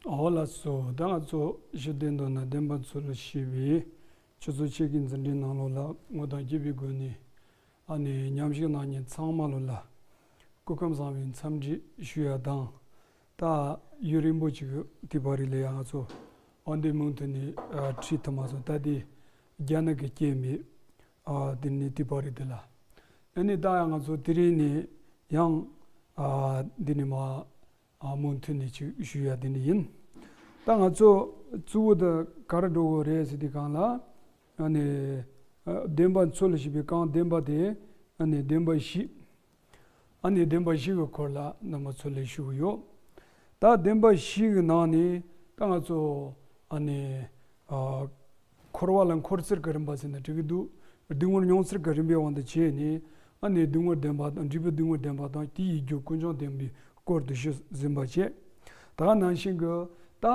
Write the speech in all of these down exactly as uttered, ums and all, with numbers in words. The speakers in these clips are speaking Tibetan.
འོ་ལགས་སོ། ད་ང་ཚོ་ཞི་བདེ་མདོར་ན་བདེན་པ་འཚོལ་ཞེས་པའི་ཆུ་ཚོད་ཕྱེད་ཀའི་འཛིན་གྲྭའི་ནང་ལོགས་ལ་ངོ་དང་རྒྱུ་བའི་སྒོ་ནས་ཨ་ནི་མཉམ་ཞུགས་གནང་མཁན་ཚང་མ་ལོ་ལ་སྐུ་ཁམས་བཟང་བའི་འཚམས་འདྲི་ཞུ་ཡ་དང་། ད་ཡུན་རིང་པོ་ཅིག་དེ་བར་ལ་ཡང་ང་ཚོ་འོན་ཏེ་མུ་མཐུད་ནས་ཨ་ཁྲིད་ཐུབ་མ་སོང་། ད་དེ་རྒྱ་ནག་གི་སྐྱེས་མི་ཨ་དེ་ནས་དེ་བར་དེ་ལ་ཨ་ནི་ད་ཡང་ང་ཚོ་དེ་རིང་ནས་ཡང་ཨ་འདི་ནས་མ། ཨ་མུ་མཐུད་ནས་ཅིག་ཞུ་ཡ་དེ་འདྲ་ཡིན། ད་ང་ཚོ་གཙོ་བོ་དེ་ག་རེ་འགྲོ་དགོས་རེད་ཟེར་དུས་སྒང་ལ། ཨ་ནི་ཨ་བདེན་པ་འཚོལ་ཞེས་པའི་རྐང་བདེན་པ་དེ། ཨ་ནི་བདེན་པ་བཞི། ཨ་ནི་བདེན་པ་བཞི་གི་སྐོར་ལ་རྣམ་པ་ཚོ་ལ་ཞུ་གི་ཡོད། ད་བདེན་པ་བཞི་གི་ནང་ནས་ད་ང་ཚོ་ཨ་ནི་ཨ་འཁོར་བ་ལ་འཁོར་ཚུལ་གྱི་རིམ་པ་ཟེར་ན་འགྲིག་གི་འདུག་སྡུག་བསྔལ་མྱོང་ཚུལ་གྱི་རིམ་པའི་དབང་དུ་བྱས་ནས། ཨ་ནི་སྡུག་བསྔལ་བདེན་པ་དང་འབྲས་བུ་སྡུག་བསྔལ་བདེན་པ་དང་དེ་ཡི་རྒྱུ་ཀུན་འབྱུང་བདེན་པའི་སྐོར་དུ་ཞུས་ཟིན་པ་བྱས། ད་ག་ནང་བཞིན་གྱི་ད་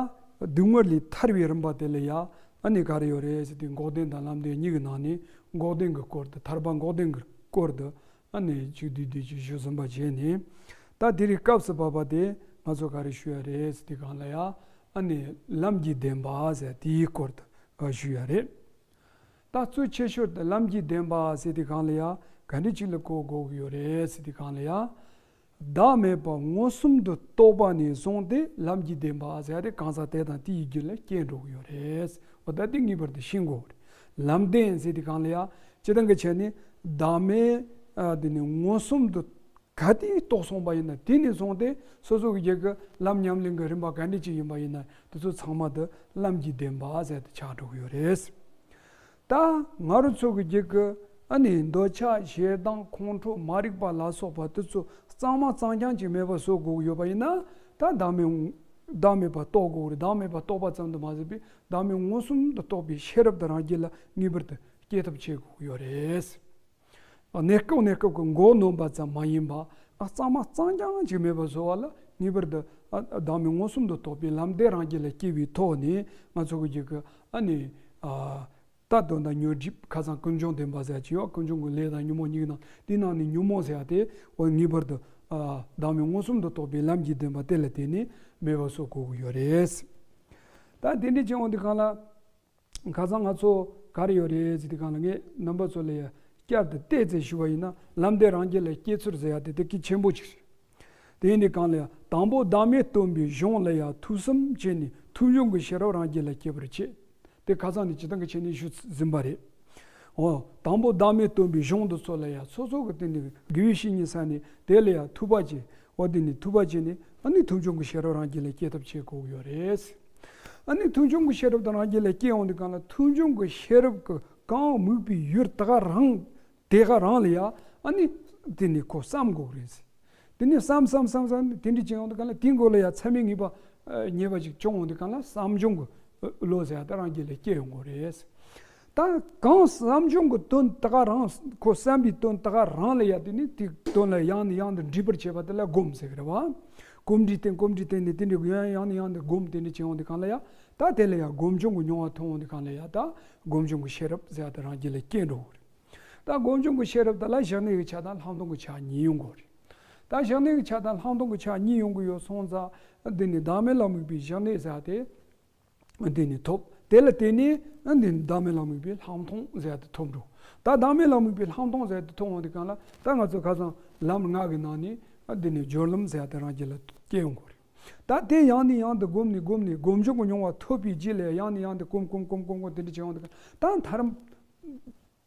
སྡུག་བསྔལ་ལས་ཐར་བའི་རིམ་པ་དེ་ལ་ཡ་ཨ་ནི་ག་རེ་ཡོད་རེད་ཟེར་དུས་འགོག་བདེན་དང་ལམ་བདེན་གཉིས་ཀྱི་ནང་ནས་འགོག་བདེན་གྱི་སྐོར་དུ་ཐར་པ་འགོག་བདེན་གྱི་སྐོར་དུ་ཨ་ནི་ཅིག་བསྡུས་བསྡུས་ཅིག་ཞུས་ཟིན་པ་བྱས་ནས། ད་དེ་རིང་སྐབས་སུ་བབས་པ་དེ་ང་ཚོ་ག་རེ་ཞུ་ཡ་རེད་ཟེར་དུས་སྒང་ལ་ཡ་ཨ་ནི་ལམ་གྱི་བདེན་པ་ཟེར་དེའི་སྐོར་དུ་ཞུ་ཡ་རེད། ད་གཙོ་ཆེ་ཤོས་དེ་ལམ་གྱི་བདེན་པ་ཟེར་དུས་སྒང་ལ་ཡ་ག་འདྲ་ཅིག་ལ་གོ་དགོས་ཀྱི་ཡོད་རེད་ཟེར་དུས་སྒང་ལ་ཡ། བདག་མེད་པ་མངོན་སུམ་དུ་རྟོགས་པ་ནས་བཟུང་སྟེ་ལམ་གྱི་བདེན་པ་ཟེར་ཏེ་གང་ཟག་དེ་དང་དེ་ཡི་རྒྱུད་ལ་སྐྱེ་འགྲོ་གི་ཡོད་རེད། འོ་ད་དེ་ངེས་པར་དུ་ཤེས་དགོས་རེད། ལམ་བདེན་ཟེར་དུས་སྒང་ལ་ཡ་སྤྱིར་བཏང་གི་ཆ་ནས་བདག་མེད་ཨ་དེ་ནི་མངོན་སུམ་དུ་ག་དེ་རྟོགས་སོང་པ་ཡིན་ན། དེ་ནས་བཟུང་སྟེ་སོ་སོ་གི་རྒྱུད་ཀྱི་ལམ་ཉམས་ལེན་གྱི་རིམ་པ་ག་འདྲ་ཅིག་ཡིན་པ་ཡིན་ན་དེ་ཚོ་ཚང་མ་དེ་ལམ་གྱི་བདེན་པ་ཟེར་ཏེ་ཆགས་འགྲོ་གི་ཡོད་རེད། ད་ང་རང་ཚོ་གི་རྒྱུད་ཀྱི་ཨ་ནི་འདོད་ཆགས་ཞེ་སྡང་ཁོང་ཁྲོ་མ་རིག་པ་ལ་སོགས་པ་དེ་ཚོ་གཙང་མ་གཙང་རྐྱང་ཅིག་མེད་པ་བཟོ་དགོས་ཀྱི་ཡོད་པ་ཡིན་ན། ད་བདག་མེད་བདག་མེད་པ་རྟོགས་དགོས་རེད། བདག་མེད་པ་རྟོགས་པ་ཙམ་དུ་མ་ཟད་པའི་བདག་མེད་མངོན་སུམ་དུ་རྟོགས་པའི་ཤེས་རབ་དེ་རང་རྒྱུད་ལ་ངེས་པར་དུ་སྐྱེ་ཐབས་བྱེད་དགོས་ཀྱི་ཡོད་རེད། གནས་སྐབས་གནས་སྐབས་ཀྱི་མགོ་གནོན་པ་ཙམ་མ་ཡིན་པ། ཨ་གཙང་མ་གཙང་རྐྱང་ཅིག་མེད་པ་བཟོ་བ་ལ་ངེས་པར་དུ་ཨ་བདག་མེད་མངོན་སུམ་དུ་རྟོགས་པའི་ལམ་བདེན་རང་རྒྱུད་ལ་སྐྱེ་བའི་ཐོག་ནས་ང་ཚོ་གི་རྒྱུད་ཀྱི་ཨ་ནི་ཨ་ད་དོན་དག་མྱུར་འཇིགས་ཁ་སང་ཀུན་འབྱུང་བདེན་པ་ཟེར་ཡ་ཅིག་ཡོད། ཀུན་འབྱུང་གི་ལས་དང་ཉོན་མོངས་གཉིས་ཀྱི་ནང་དེའི་ནང་ནས་ཉོན་མོངས་ཟེར་ཡ་དེ་འོ་ངེས་པར་དུ་ཨ་བདག་མེད་མངོན་སུམ་དུ་རྟོགས་པའི་ལམ་གྱི་བདེན་པ་དེ་ལ་བརྟེན་ནས་མེད་པ་བཟོ་དགོས་ཀྱི་ཡོད་རེད། ད་དེ་འདྲ་བྱས་འོང་དུས་གང་ལ། ཁ་སང་ང་ཚོ་ག་རེ་ཡོད་རེད་ཟེར་དུས་སྒང་ལ་ངས་རྣམ་པ་ཚོ་ལ་ཡ་བསྐྱར་དུ་བལྟས་ཚེ་ཞུ་བ་ཡིན་ན། ལམ་བདེན་རང་རྒྱུད་ལ་སྐྱེ་ཚུལ་ཟེར་ཡ་དེ་དེ་གལ་ཆེན་པོ་ཅིག་རེད། དེ་ཡིན་དུས་སྒང་ལ་ཡ་དང་པོ་བདག་མེད་སྟོན་པའི་གཞུང་ལ་ཡ་ཐོས་བསམ་བྱས་ནས་ཐོས་བྱུང་གི་ཤེས་རབ་རང་རྒྱུད་ལ་སྐྱེ་བར་བྱེད། དེ་ཁ་སང་ནས་སྤྱིར་བཏང་གི་ཆ་ནས་ཞུས་ཟིན་པ་རེད། འོ་དང་པོ་བདག་མེད་སྟོན་པའི་གཞུང་དེ་ཚོ་ལ་ཡ་སོ་སོ་གི་སྟེང་ནས་དགེ་བའི་བཤེས་གཉེན་ས་ནས་དེ་ལ་ཡ་ཐོས་པ་བྱས། འོ་དེ་ནས་ཐོས་པ་བྱས་ནས་ཨ་ནི་ཐོས་བྱུང་གི་ཤེས་རབ་རང་རྒྱུད་ལ་སྐྱེ་ཐབས་བྱེད་དགོས་ཡོད་རེད། ཨ་ནི་ཐོས་བྱུང་གི་ཤེས་རབ་དང་རང་རྒྱུད་ལ་སྐྱེ་ཡོང་དུས་སྒང་ལ་ཐོས་བྱུང་གི་ཤེས་རབ་ཀྱི་གང་དམིགས་པའི་ཡུལ་དེ་ག་རང་དེ་ག་རང་ལ་ཡ་ཨ་ནི་དེ་ནི་ཁོ་བསམ་དགོས་རེད། དེ་ནི་བསམ་བསམ་བསམ་བསམ་དེ་འདྲ་བྱེད་ཡོང་དུས་སྒང་ལ་དེའི་མགོ་ལ་ཡ་ཚད་མའི་ངེས་པ་ཨ་ངེས་པ་ཅིག་བྱུང་ཡོང་དུས་སྒང་ལ་བསམ་བྱུང་གི་བློ་ཟེར་ཡ་དེ་རང་རྒྱུད་ལ་སྐྱེ་ཡོང་གི་རེད། ད་གང་བསམ་བྱུང་གི་དོན་དེ་ག་རང་ཁོ་བསམ་པའི་དོན་དེ་ག་རང་ལ་ཡ་དེ་ནི་དེ་དོན་ལ་ཡང་ནས་ཡང་དུ་འདྲིས་པར་བྱེད་པ་དེ་ལ་སྒོམ་ཟེར་གི་རེད་བ། གོམས་འདྲིས་བསྟེན་གོམས་འདྲིས་བསྟེན་ནས་དེ་འདྲའི་ཡང་ཡང་ནས་ཡང་དུ་སྒོམ་དེ་འདྲ་བྱེད་ཡོང་དུས་སྒང་ལ་ཡ་ད་དེ་ལ་ཡ་སྒོམ་བྱུང་གི་མྱོང་བ་ཐོན་ཡོང་དུས་སྒང་ལ་ཡ་ད་སྒོམ་བྱུང་གི་ཤེས་རབ་ཟེར་ཡ་དེ་རང་རྒྱུད་ལ་སྐྱེ་འགྲོ་གི་རེད། ད་སྒོམ་བྱུང་གི་ཤེས་རབ་དེ་ལ་བཞག་ནས་ཀྱི་ཆ་དང་ལྷག་མཐོང་གི་ཆ་གཉིས་ཡོང་གི་རེད། ད་བཞག་ནས་ཀྱི་ཆ་དང་ལྷག་མཐོང་གི་ཆ་གཉིས་ཡོང་གི་ཡོད་སོང་ཙང་འདི་ནི་བདག་མེད་ལ་དམིགས་པའི་བཞག་ནས་ཟེར་ཡ་དེ། འདི་ནི་ཐོབ། དེ་ལ་བརྟེན་ནས་འདི་ནི་བདག་མེད་ལ་དམིགས་པའི་ལྷག་མཐོང་ཟེར་ཡ་དེ་ཐོབ་འགྲོ། ད་བདག་མེད་ལ་དམིགས་པའི་ལྷག་མཐོང་ཟེར་ཡ་དེ་ཐོབ་འོང་དུས་སྒང་ལ་ད་ང་ཚོ་ཁ་སང་ལམ་ལྔ་གི་ནང་ནས་འདི་ནི་སྦྱོར་ལམ་ཟེར་ཡ་དེ་རང་རྒྱུད་ལ་སྐྱེ་ཡོང་གི་རེད། ད་དེ་ཡང་ནས་ཡང་དུ་སྒོམ་ནས་སྒོམ་ནས་སྒོམ་བྱུང་གི་མྱོང་བ་ཐོབ་པའི་རྗེས་ལ་ཡང་ནས་ཡང་དུ་སྒོམ་སྒོམ་སྒོམ་སྒོམ་སྒོམ་དེ་འདྲ་བྱེད་ཡོང་དུས་སྒང་ད་མཐར།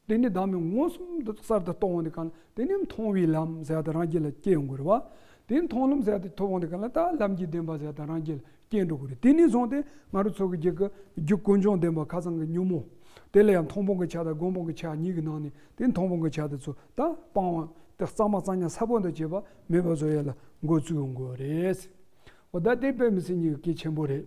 དེ་ནི་བདག་མེད་མངོན་སུམ་དུ་གསར་དུ་རྟོགས་འོང་དུས་སྒང་ལ་དེ་ནི་མཐོང་བའི་ལམ་ཟེར་ཡ་དེ་རང་རྒྱུད་ལ་སྐྱེ་ཡོང་གི་རེད་བ། དེ་ནི་མཐོང་ལམ་ཟེར་ཡ་དེ་ཐོབ་འོང་དུས་སྒང་ལ་ད་ལམ་གྱི་བདེན་པ་ཟེར་ཡ་དེ་རང་རྒྱུད་ལ་སྐྱེ་འགྲོ་གི་རེད། དེ་ནས་བཟུང་སྟེ་ང་རང་ཚོ་གི་རྒྱུད་ཀྱི་རྒྱུ་ཀུན་འབྱུང་བདེན་པ་ཁ་སང་གི་ཉོན་མོངས། དེ་ལ་ཡང་མཐོང་སྤང་གི་ཆ་དང་སྒོམ་སྤང་གི་ཆ་གཉིས་ཀྱི་ནང་ནས་དེ་མཐོང་སྤང་གི་ཆ་དེ་ཚོ་ད་སྤང་བ་དེ་གཙང་མ་གཙང་རྐྱང་ས་བོན་དུ་བྱེད་པ་མེད་པ་བཟོ་ཡ་ལ་འགོ་བཙུགས་ཡོང་གི་རེད། འོ་ད་དེ་དཔེ་མི་སྲིད་ཉིད་ཀྱི་གལ་ཆེན་པོ་རེད།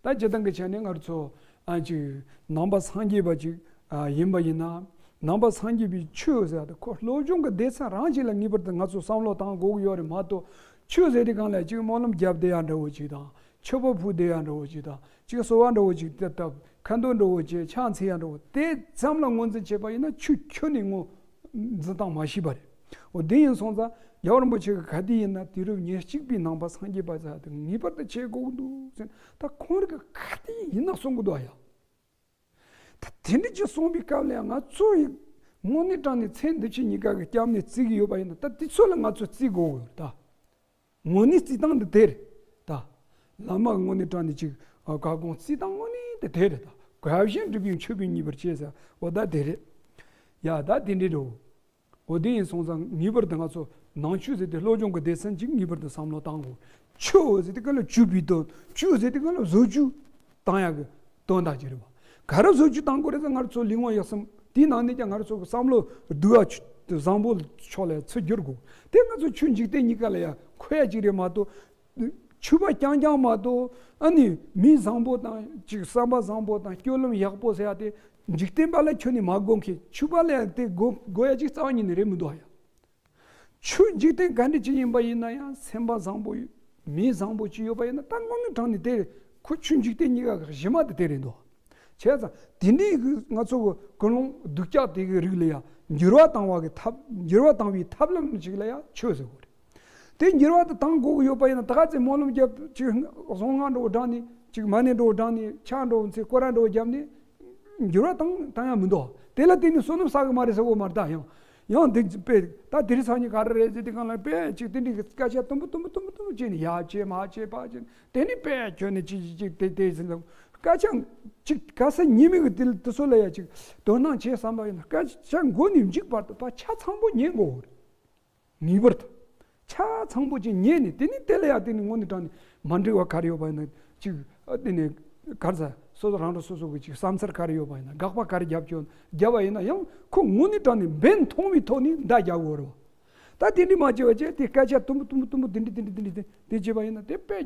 ད་སྤྱིར་བཏང་གི་ཆ་ནས་ང་ཚོ་ཨ་ཅིག་ནང་པ་སངས་རྒྱས་པ་ཅིག་ཨ་ཡིན་པ་ཡིན་ན། ནང་པ་སངས་རྒྱས་པའི་ཆོས་ཟེར་ཡ་དེ་ཁོ་སློབ་སྦྱོང་གི་སྡེ་ཚན་རང་ཅིག་ལ་ངེས་པར་དུ་ང་ཚོ་བསམ་བློ་བཏང་དགོས་ཀྱི་ཡོད་རེད་མ་གཏོགས། ཆོས་ཟེར་དུས་སྒང་ལ་ཅིག་སྨོན་ལམ་བརྒྱབ་བསྡད་ཡ་འདྲ་བོ་ཅིག་དང་། མཆོད་པ་ཕུལ་བསྡད་ཡ་འདྲ་བོ་ཅིག་དང་། ཅིག་གསོལ་བ་འདྲ་བོ་ཅིག་དེ་བཏབ། ཁ་འདོན་འདྲ་བོ་ཅིག་ཕྱག་འཚལ་ཡ་འདྲ་བོ་དེ་ཙམ་ལ་ངོས་འཛིན་བྱས་པ་ཡིན་ན་ཆོས་ཁྱོན་ནས་ངོས་འཛིན་སྟངས་མ་ཤེས་པ་རེད། འོ་དེ་ཡིན་སོང་ཙང་ རྒྱལ་བ་རིན་པོ་ཆེ་གི་ག་དུས་ཡིན་ན་དུས་རབས་ཉེར་གཅིག་པའི་ནང་པ་སངས་རྒྱས་པ་ཟེར་དེ་ངེས་པར་དུ་བྱེད་དགོས་ཀྱི་འདུག་ཟེར། ད་ཁོང་རང་གི་ག་དུས་ཡིན་ན་གསུང་གི་འདུག་ཨ་ཡ། ད་དེ་འདྲ་ཅིག་གསུངས་པའི་སྐབས་ལ་ཡང་ང་ཚོ་ཡི་དངོས་གནས་དྲང་ནས་ཚེ་འདི་ཕྱི་གཉིས་ཀ་གི་སྐྱབས་གནས་བརྩི་གི་ཡོད་པ་ཡིན་ན། ད་དེ་ཚོ་ལ་ང་ཚོ་བརྩི་དགོས་ཀྱི་ཡོད་ད། དངོས་གནས་བརྩི་སྟངས་འདི་དེ་རེད་ད། བླ་མ་དངོས་གནས་དྲང་ནས་ཅིག་བཀའ་དགོངས་བརྩི་སྟངས་དངོས་གནས་དེ་དེ་རེད་ད། དགའ་བཞིན་སྒྲུབ་པའི་མཆོད་པའི་ཉེས་པར་བྱེད་ཟེར་འོ་ད་དེ་རེད། ཡ་ད་དེ་འདྲ་རེད། འོ་དེ་ཡིན་སོང་ཙང་ངེས་པར་དུ་ང་ཚོ་ནང་ཆོས་ཟེར་དེ་སློབ་སྦྱོང་གི་སྡེ་ཚན་གཅིག་ངེས་པར་དུ་བསམ་བློ་བཏང་དགོས། ཆོས་ཟེར་དེ་ག་ལ་བཅུ་པའི་དོན། བཅུ་ཟེར་དེ་ག་ལ་བཟོ་བཅོས་བཏང་ཡག་གི་དོན་དག་ཅིག་རེད་བ། ག་རེ་བཟོ་བཅོས་བཏང་དགོས་རེད་ཟེར། ང་ཚོ་ལུས་ངག་ཡིད་གསུམ་དེའི་ནང་ནས་ཀྱང་ང་ཚོ་གི་བསམ་བློ་སྡུག་པ་བཟང་པོ་ཕྱོགས་ལ་ཚུར་བསྒྱུར་དགོས། དེ་ང་ཚོ་ཆོས་འཇིག་རྟེན་གཉིས་ཀ་ལ་ཡང་མཁོ་ཡ་ཅིག་རེད་མ་གཏོགས། ཆོས་པ་རྐྱང་རྐྱང་མ་གཏོགས། ཨ་ནི་མི་བཟང་པོ་དང་ཅིག་བསམ་པ་བཟང་པོ་དང་སྤྱོད་ལམ་ཡག་པོ་ཟེར་ཡ་དེ་འཇིག་རྟེན་པ་ལ་ཁྱོན་ནས་མ་དགོས་མཁན། ཆོས་པ་ལ་ཡང་དེ་དགོས་དགོས་ཡ་ཅིག་རྩ་བ་ཉིད་ནས་རེད་མི་འདུག་ཨ་ཡ། ཆོས་འཇིག་རྟེན་ག་འདྲ་ཅིག་ཡིན་པ་ཡིན་ན་ཡང་སེམས་པ་བཟང་པོ་ཡོད། མི་བཟང་པོ་ཅིག་ཡོད་པ་ཡིན་ན་ད་དངོས་གནས་དྲང་ནས་དེ་རེད། ཁོ་ཆོས་འཇིག་རྟེན་གཉིས་ཀ་གི་གཞི་མ་དེ་དེ་རེད་འདུག་བྱས་ཙང་དེ་འདྲའི་གི་ང་ཚོ་གི་ཀུན་སློང་སྡུག་ཅག་དེ་གི་རིགས་ལ་ཡང་འགྱུར་བ་བཏང་བ་གི་ཐབས། འགྱུར་བ་བཏང་བའི་ཐབས་ལམ་ཅིག་ལ་ཡང་ཆོས་ཟེར་དགོས་རེད། དེ་འགྱུར་བ་དེ་བཏང་དགོས་ཀྱི་ཡོད་པ་ཡིན་ན། ད་ག་ཚོད་སྨོན་ལམ་རྒྱབ་ཅིག་གཟུངས་སྔགས་འདྲ་བོ་བགྲངས་ནས། ཅིག་མ་ཎི་འདྲ་བོ་བགྲངས་ནས། ཕྱག་འདྲ་བོ་འཚལ། སྐོར་ར་འདྲ་བོ་བརྒྱབ་ནས་འགྱུར་བ་བཏང་བཏང་ཡ་མི་འདུག་དེ་ལ་བརྟེན་ནས་བསོད་ནམས་བསགས་གི་མ་རེད་ཟེར་གོ་མ་རེད། ད་ཡང་ཡང་དེ་དཔེ་ད་དེ་རིང་སང་ཉིན་ག་རེ་རེད་ཟེར་དུས་སྒང་ལ་དཔེ་ཅིག་དེ་འདྲའི་གི་སྐད་ཆ་དུམ་བུ་དུམ་བུ་དུམ་བུ་དུམ་བུ་བྱས་ནས། ཡར་བྱས་མར་བྱས་ཕར་བྱས་ནས། དེ་ནས་དཔེ་ཁྱོན་ནས་ཅིག་ཅིག་ཅིག་དེ་དེ་ཟེར་ལ། སྐད་ཆ་ཅིག་ག་ས་ཉི་མའི་གི་དེ་དེ་ཚོ་ལ་ཡ་ཅིག་དོ་སྣང་བྱས་བསམ་པ་ཡིན་ན། སྐད་ཆ་མགོ་ནས་མཇུག་བར་དུ་ཕར་ཆ་ཚང་པོ་ཉན་དགོས་རེད། ངེས་པར་དུ་ཆ་ཚང་པོ་ཅིག་ཉན་ནས། དེ་ནས་དེ་ལ་ཡང་དེ་ནས་དངོས་གནས་དྲང་ནས་མ་འགྲིག་པ་ག་རེ་ཡོད་པ་ཡིན་ན། ཅིག་ཨ་དེ་ནས་ག་རེ་ཟ། སོ་སོ་རང་རང་སོ་སོ་གི་ཅིག་བསམ་ཚུལ་ག་རེ་ཡོད་པ་ཡིན་ན། དགག་པ་ག་རེ་རྒྱབ་ཀྱི་ཡོད་ན། རྒྱབ་པ་ཡིན་ན་ཡང་ཁོ་དངོས་གནས་དྲང་ནས་འབེན་ཐོང་བའི་ཐོག་ནས་མདའ་རྒྱག་དགོས་རེད་བ། ད་དེ་འདྲ་མ་བྱས་པ་བྱས། དེ་སྐད་ཆ་དུམ་བུ་དུམ་བུ་དུམ་བུ་དེ་འདྲ་དེ་འདྲ་དེ་འདྲ་དེ་བྱས་པ་ཡིན་ན་དེ་དཔེ་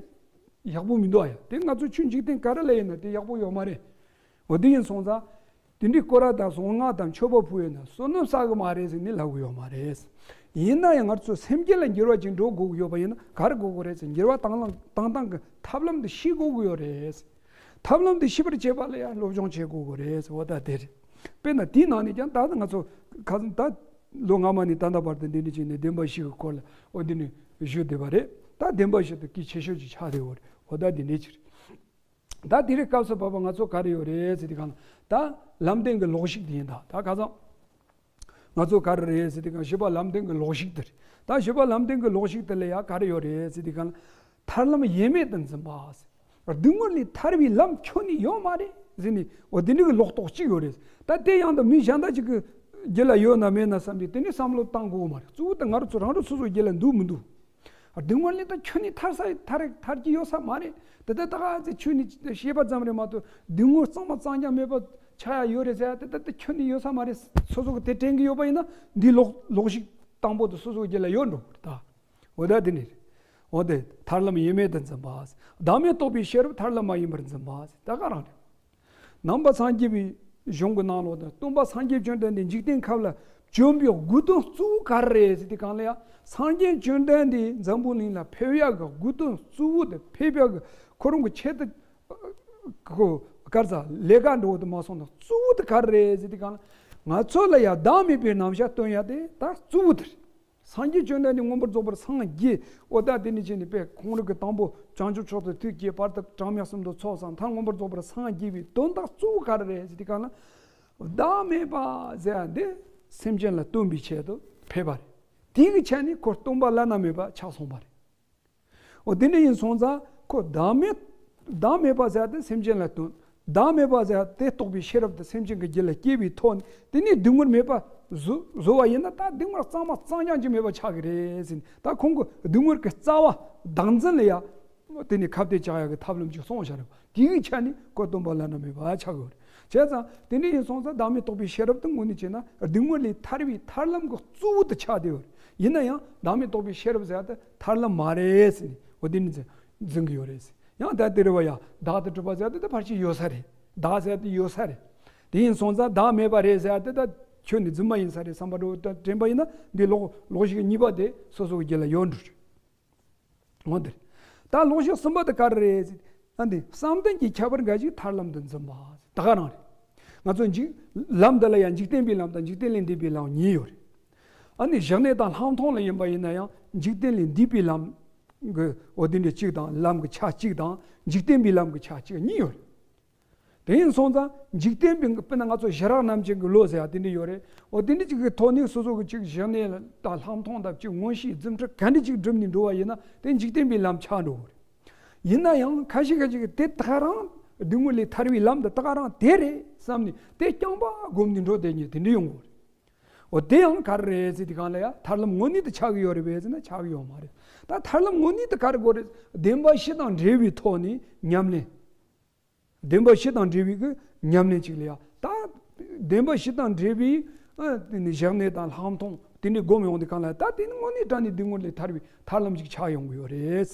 ཡག་པོ་མི་འདུག་ཨ་ཡ། དེ་ང་ཚོ་ཆོས་འཇིག་རྟེན་ག་རེ་ལ་ཡིན་ན་དེ་ཡག་པོ་ཡོད་མ་རེད། འོ་དེ་ཡིན་སོང་ཙང་། དེ་འདྲའི་སྐོར་ར་དང་གཟུངས་སྔགས་དང་མཆོད་པ་ཕུལ་ཡོད་ན་བསོད་ནམས་བསགས་གི་མ་རེད་ཟེར་ནས་ལབ་གི་ཡོད་མ་རེད། ཡིན་ན་ཡང་ང་ཚོ་སེམས་ཅན་ལ་འགྱུར་བ་ཅིག་འགྲོ་དགོས་ཀྱི་ཡོད་པ་ཡིན་ན་ག་རེ་དགོས་ཀྱི་རེད་ཟེར། འགྱུར་བ་བཏང་ལམ་བཏང་སྟངས་ཀྱི་ཐབས་ལམ་དེ་ཤེས་དགོས་ཀྱི་ཡོད་རེད། ཐབས་ལམ་དེ་ཤེས་པར་བྱེད་པ་ལ་ཡང་སློབ་སྦྱོང་བྱེད་དགོས་ཀྱི་རེད་ཟེར། འོ་ད་དེ་རེད། དཔེར་ན་དེའི་ནང་ནས་ཀྱང་ད་ང་ཚོ་ཁ་སང་ད་ལོ་སྔ་མ་ནས་ད་ལྟ་བར་དུ་འདི་འདྲ་བྱས་ནས་བདེན་པ་བཞི་གི་སྐོར་ལ་འོ་འདི་ནས་ཞུས་བསྡད་པ་རེད། ད་བདེན་པ་བཞི་དེ་གལ་ཆེ་ཤོས་ཅིག་ཆགས་བསྡད་ཡོད་རེད། འོ་ད་འདི་འདྲ་ཅིག་རེད། ད་དེ་རིང་སྐབས་སུ་བབ་པ་ང་ཚོ་ག་རེ་ཡོད་རེད་ཟེར་དུས་སྒང་ལ། ད་ལམ་བདེན་གྱི་ལོག་ཤིག་དེ་ཡིན་ད། ད་ཁ་སང་ང་ཚོ་ག་རེ་རེད་ཟེར་དུས་སྒང་། བཞི་པ་ལམ་བདེན་གྱི་ལོག་ཤིག་དེ་རེད། ད་བཞི་པ་ལམ་བདེན་གྱི་ལོག་ཤིག་དེ་ལ་ཡ་ག་རེ་ཡོད་རེད་ཟེར་དུས་སྒང་ལ། ཐར་ལམ་ཡེངས་མེད་དུ་འཛིན་པ་ཟེར། སྡུག་བསྔལ་ལས་ཐར་བའི་ལམ་ཁྱོན་ནས་ཡོད་མ་རེད་ཟེར་ནས། འོ་དེ་འདྲ་གི་ལོག་རྟོག་ཅིག་ཡོད་རེད། ད་དེ་ཡང་ད་མི་གཞན་དག་ཅིག་གི་རྒྱུད་ལ་ཡོད་ན་མེད་ན་བསམ་སྟེ་དེ་ནས་བསམ་བློ་བཏང་དགོས་མ་རེད། གཙོ་བོ་ད་ང་རང་ཚོ་རང་རང་སོ་སོའི་རྒྱུད་ལ་འདུག་མི་འདུག་སྡུག་བསྔལ་ནི་ད་ཁྱོན་ནས་ཐར་ས་ཐར་ཐར་གྱི་ཡོད་ས་མ་རེད། དེ་ད་ད་ག་ཚོད་ཆོས་ནི་ཤེས་པ་ཙམ་རེད་མ་གཏོགས། སྡུག་བསྔལ་གཙང་མ་གཙང་རྐྱང་མེད་པ་ཆགས་ཡ་ཡོད་རེད་ཟེར་ཡ་དེ་ད་ད་ཁྱོན་ནས་ཡོད་ས་མ་རེད། སོ་སོ་གི་དེ་དྲན་གྱི་ཡོད་པ་ཡིན་ན་འདི་ལོག་ལོག་ཤིག་དང་པོ་དེ་སོ་སོ་གི་རྒྱུད་ལ་ཡོད་འགྲོ་གི་རེད་ད། འོ་ད་དེ་ནི་རེད། འོ་དེ་ཐར་ལམ་ཡེངས་མེད་དུ་འཛིན་པ། བདག་མེད་རྟོགས་པའི་ཤེས་རབ་ཐར་ལམ་མ་ཡིན་པར་འཛིན་པ། ད་ག་རང་རེད། ནང་པ་སངས་རྒྱས་པའི་གཞུང་གི་ནང་ལོགས་དང་སྟོན་པ་སངས་རྒྱས་བཅོམ་ལྡན་འདས་འཇིག་རྟེན་ཁམས་ལ་བྱོན་པའི་དགོས་དོན་གཙོ་བོ་ག་རེ་རེད་ཟེར་དུས་སྒང་ལ་ཡ། སངས་རྒྱས་བཅོམ་ལྡན་འདས་འཛམ་བུ་གླིང་ལ་ཕེབས་ཡག་གི་དགོས་དོན་གཙོ་བོ་དེ། ཕེབས་ཡག་གི་ཁོ་རང་གི་ཆེད་དུ་གོ་ག་རེ་ཟ་ལས་ཀ་འགྲོ་བ་དེ་མ་སོང་ན་གཙོ་བོ་དེ་ག་རེ་རེད་ཟེར་དུས་སྒང་ལ། ང་ཚོ་ལ་ཡ་བདག་མེད་པའི་རྣམ་གཞག་སྟོན་ཡག་དེ་ད་གཙོ་བོ་དེ་རེད། སངས་རྒྱས་བཅོམ་ལྡན་འདས་མངོན་པར་རྫོགས་པར་སངས་རྒྱས། འོ་ད་དེ་ནས་བྱས་ནས་དཔེ་ཁོང་རང་གི་དང་པོ་བྱང་ཆུབ་མཆོག་ཏུ་ཐུགས་བསྐྱེད། བར་དུ་གྲངས་མེད་གསུམ་དུ་ཚོགས་བསགས། མཐར་མངོན་པར་རྫོགས་པར་སངས་རྒྱས་པའི་དོན་དག་གཙོ་བོ་ག་རེ་རེད་ཟེར་དུས་སྒང་ལ། བདག་མེད་པ་ཟེར་ཡ་འདི་སེམས་ཅན་ལ་སྟོན་པའི་ཆེད་དུ་ཕེབས་པ་རེད། དེ་གི་ཆ་ནས་ཁོ་སྟོན་པ་བླ་ན་མེད་པ་ཆགས་སོང་བ་རེད། འོ་དེ་འདྲ་ཡིན་སོང་ཙང་ཁོ་བདག་མེད། བདག་མེད་པ་ཟེར་དེ་སེམས་ཅན་ལ་སྟོན། བདག་མེད་པ་ཟེར་དེ་རྟོགས་པའི་ཤེས་རབ་དེ་སེམས་ཅན་གྱི་རྒྱུད་ལ་སྐྱེས་པའི་ཐོག་ནས་དེ་ནས་སྡུག་བསྔལ་མེད་པ་བཟོ་བཟོ་བ་ཡིན་ན། ད་སྡུག་བསྔལ་གཙང་མ་གཙང་རྐྱང་ཅིག་མེད་པ་ཆགས་ཀྱི་རེད་ཟེར་ནས། ད་ཁོང་གི་སྡུག་བསྔལ་གྱི་རྩ་བ་བདག་འཛིན་ལ་ཡ་དེ་ནས་ཁ་གཏད་བཅག་ཡག་གི་ཐབས་ལམ་ཅིག་གསུངས་བཞག་རེད་པ། དེ་གི་ཆ་ནས་ཁོ་སྟོན་པ་བླ་ན་མེད་པ་ཆགས་ཀྱི་ཡོད་རེད། བྱས་ཙང་དེ་འདྲ་ཡིན་སོང་ཙང་བདག་མེད་རྟོགས་པའི་ཤེས་རབ་དེ་དངོས་གནས་བྱས་ན་སྡུག་བསྔལ་ལས་ཐར་བའི་ཐར་ལམ་གྱི་གཙོ་བོ་དེ་ཆགས་བསྡད་ཡོད་རེད། ཡིན་ན་ཡང་བདག་མེད་རྟོགས་པའི་ཤེས་རབ་ཟེར་ཡ་དེ་ཐར་ལམ་མ་རེད་ཟེར་ནས་འོ་དེ་ནི་འཛིན་གྱི་ཡོད་རེད་ཟེར། ཡང་ད་དེ་རེད་བ་ཡ། བདག་ཏུ་གྲུབ་པ་ཟེར་ཡ་དེ་ད་ཕལ་ཆེར་ཡོད་ས་རེད། བདག་ཟེར་ཡ་དེ་ཡོད་ས་རེད། དེ་ཡིན་སོང་ཙང་བདག་མེད་པ་རེད་ཟེར་ཡ་དེ་ད་ཁྱོན་ནས་རྫུན་མ་ཡིན་ས་རེད་བསམ་པ་འདྲ་བོ་དྲན་པ་ཡིན་ན། འདི་ལོག་ལོག་ཤིག་གཉིས་པ་དེ་སོ་སོ་གི་རྒྱུད་ལ་ཡོད་འགྲོ་རེད། འོ་འདིར། ད་ལོག་ཤིག་གསུམ་པ་དེ་ག་རེ་རེད་ཟེར། ཨ་འདི་བསམ་གཏན་གྱི་ཁྱད་པར་འགའ་ཞིག་ཐར་ལམ་དུ་འཛིན་པ། ད་ག་རང་རེད། ང་ཚོ་འཇིག་ལམ་འདི་ལ་ཡང་འཇིག་རྟེན་པའི་ལམ་དང་འཇིག་རྟེན་ལས་འདས་པའི་ལམ་གཉིས་ཡོད་རེད། ཨ་ནི་བཞག་གནས་དང་ལྷག་མཐོང་ལ་ཡིན་པ་ཡིན་ན་ཡང་འཇིག་རྟེན་ལས་འདས་པའི་ལམ་གྱི་འོ་དེ་འདྲ་གཅིག་དང་། ལམ་གྱི་ཆ་གཅིག་དང་འཇིག་རྟེན་པའི་ལམ་གྱི་ཆ་གཅིག་གཉིས་ཡོད་རེད། དེ་ཡིན་སོང་ཙང་འཇིག་རྟེན་པའི། དཔེར་ན་ང་ཚོ་ཞི་རགས་རྣམ་བཅད་ཀྱི་བློ་ཟེར་ཡ་དེ་འདྲ་ཡོད་རེད། འོ་དེ་འདྲ་གཅིག་གི་ཐོག་ནས་སོ་སོ་གི་གཅིག་བཞག་གནས་དང་ལྷག་མཐོང་དང་གཅིག་མངོན་ཤེས་རྫུ་འཕྲུལ་ག་འདྲ་གཅིག་བསྒྲུབས་ནས་འགྲོ་བ་ཡིན་ན་དེ་འཇིག་རྟེན་པའི་ལམ་ཆགས་འགྲོ་གི་རེད། ཡིན་ན་ཡང་ཁ་ཤས་ཁ་ཤས་ཀྱིས་དེ་ད་ག་རང་སྡུག་བསྔལ་ལས་ཐར་བའི་ལམ་དེ་ད་ག་རང་དེ་རེད་བསམ་ནས་དེ་རྐྱང་པ་བསྒོམས་ནས་འགྲོ་བསྡད་མཁན་དེ་འདྲ་ཡོང་གི་རེད། འོ་དེ་ཡང་ག་རེ་རེད་ཟེར་དུས་སྒང་ལ་ཡ་ཐར་ལམ་དངོས་གནས་དེ་ཆགས་ཀྱི་ཡོད་རེད་པས་ཟེར་ན་ཆགས་ཀྱི་ཡོད་མ་རེད། ད་ཐར་ལམ་དངོས་གནས་དེ་ག་རེ་དགོས་རེད། བདེན་པ་བཞི་དང་འབྲེལ་བའི་ཐོག་ནས་ཉམས་ལེན། བདེན་པ་བཞི་དང་འབྲེལ་བའི་གི་ཉམས་ལེན་ཅིག་ལ་ཡ། ད་བདེན་པ་བཞི་དང་འབྲེལ་བའི་ཨ་དེ་ནི་བཞག་གནས་དང་ལྷག་མཐོང་དེ་འདྲའི་སྒོམ་ཡོང་དུས་སྒང་ལ་ད་དེ་ནི་དངོས་གནས་དྲང་གནས་སྡུག་བསྔལ་ལས་ཐར་བའི་ཐར་ལམ་ཅིག་ཆགས་ཡོང་གི་ཡོད་རེད།